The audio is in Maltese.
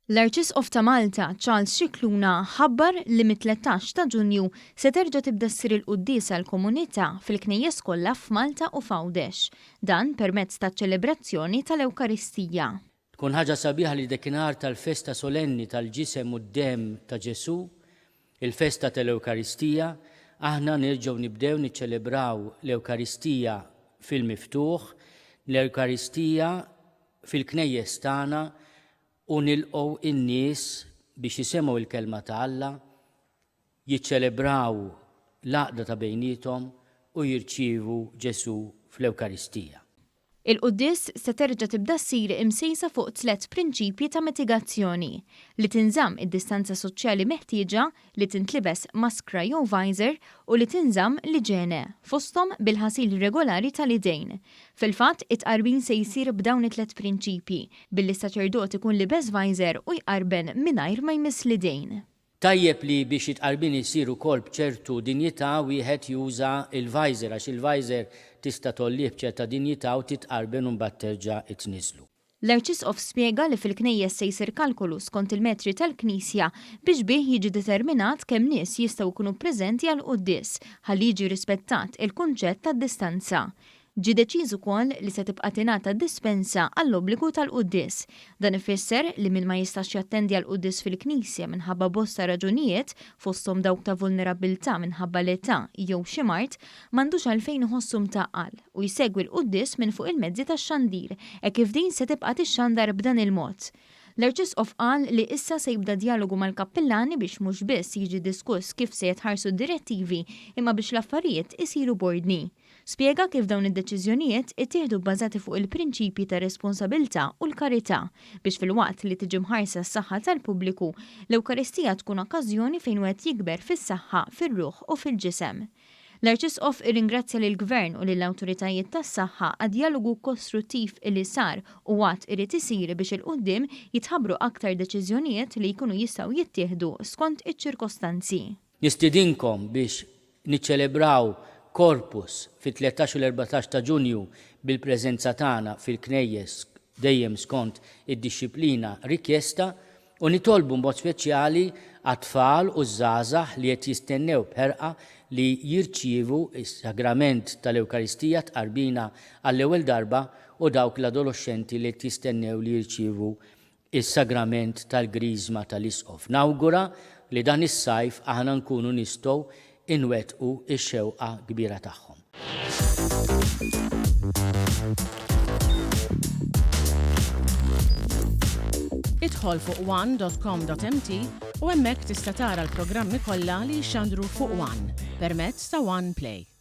L-Arċisqof ta' Malta, Charles Scicluna, ħabbar li mit-13 ta' Ġunju se terġa' tibda ssir il-quddiesa għall-komunità fil-knejjes kollha f'Malta u f'Għawdex. Dan permezz taċ-ċelebrazzjoni tal-Ewkaristija. Tkun ħaġa sabiħa li dakinhar tal-festa solenni tal-Ġisem u d-Demm ta' Ġesù, il-festa tal-Ewkaristija, aħna nerġgħu nibdew niċċelebraw l-Ewkaristija fil-miftuħ, l-Ewkaristija fil-knejjes tagħna u nilqgħu n-nies biex jisemgħu l-Kelma ta' Alla, jiċċelebraw l-għaqda ta' bejniethom u jirċievu Ġesù fl-Ewkaristija. Il-quddies se terġa' tibda ssir imsejsa fuq tlett prinċipji ta' mitigazzjoni, li tinżamm id-distanza soċjali meħtieġa, li tintlibes maskra jew visor u li tinżamm l-iġene, fosthom bil-ħasil regolari tal-idejn. Fil-fatt, it-tqarbin se jsir b'dawn it-tlett prinċipji, billi s-saċerdot ikun libes visor u jqarben mingħajr ma jmiss l-idejn. Tajjeb li biex it-tqarbin isir ukoll b'ċertu dinjità wieħed juża l-visor għax il-visor tista' tgħollih b'ċerta dinjità u titqarben u mbagħad terġa' tniżżlu. L-Arċisqof spjega li fil-knejjes se jsir kalkolu skont il-metri tal-knisja biex bih jiġi determinat kemm nies jistgħu jkunu preżenti għall-quddies ħalli jiġi rispettat il-kunċett tad-distanza. Ġie deċiż ukoll li se tibqa' tingħata dispensa għall-obbligu tal-quddies. Dan ifisser li min ma jistax jattendi għall-quddies fil-knisja minħabba bosta raġunijiet, fosthom dawk ta' vulnerabbiltà minħabba l-età jew xi mard, m'għandux għalfejn iħossu mtaqqal u jsegwi l-quddies minn fuq il-mezzi tax-xandir hekk kif din se tibqa' tixxandar b'dan il-mod. L-Arċisqof qal li issa se jibda djalogu mal-kappillani biex mhux biss jiġi diskuss kif se jitħarsu d-direttivi imma biex l-affarijiet isiru b'ordni. Spjega kif dawn id-deċiżjonijiet ittieħdu bbażati fuq il-prinċipji tar-responsabilità u l-karità, biex filwaqt li tiġi mħarsa s-saħħa tal-pubbliku, l-Ewkaristija tkun okkażjoni fejn wieħed jikber fis-saħħa, fir-ruħ u fil-ġisem. L-Arċisqof irringrazzja lill-Gvern u lill-awtoritajiet tas-saħħa għad-djalogu kostruttiv li sar u għad irid isir biex 'il quddiem jitħabbru aktar deċiżjonijiet li jkunu jistgħu jittieħdu skont iċ-ċirkostanzi. Nistidinkom biex Niċċelebraw Corpus fit-13 u l-14 ta' Ġunju bil-preżenza tagħna fil-knejjes dejjem skont id-dixxiplina rikjesta u nitolbu b'mod speċjali għat-tfal u ż-żgħażagħ li qed jistennew b'ħerqa li jirċievu s-Sagrament tal-Ewkaristija tqarbina għall-ewwel darba u dawk l-adoloxxenti li qed jistennew li jirċievu is-Sagrament tal-Griżma tal-Isqof. Nawgura li dan is-sajf aħna nkunu nistgħu inwettqu x-xewqa kbira tagħhom. Idħol fuq one dot com dot mt u hemmhekk tista' tara l-programmi kollha li jixxandru fuq one permezz ta' One Play.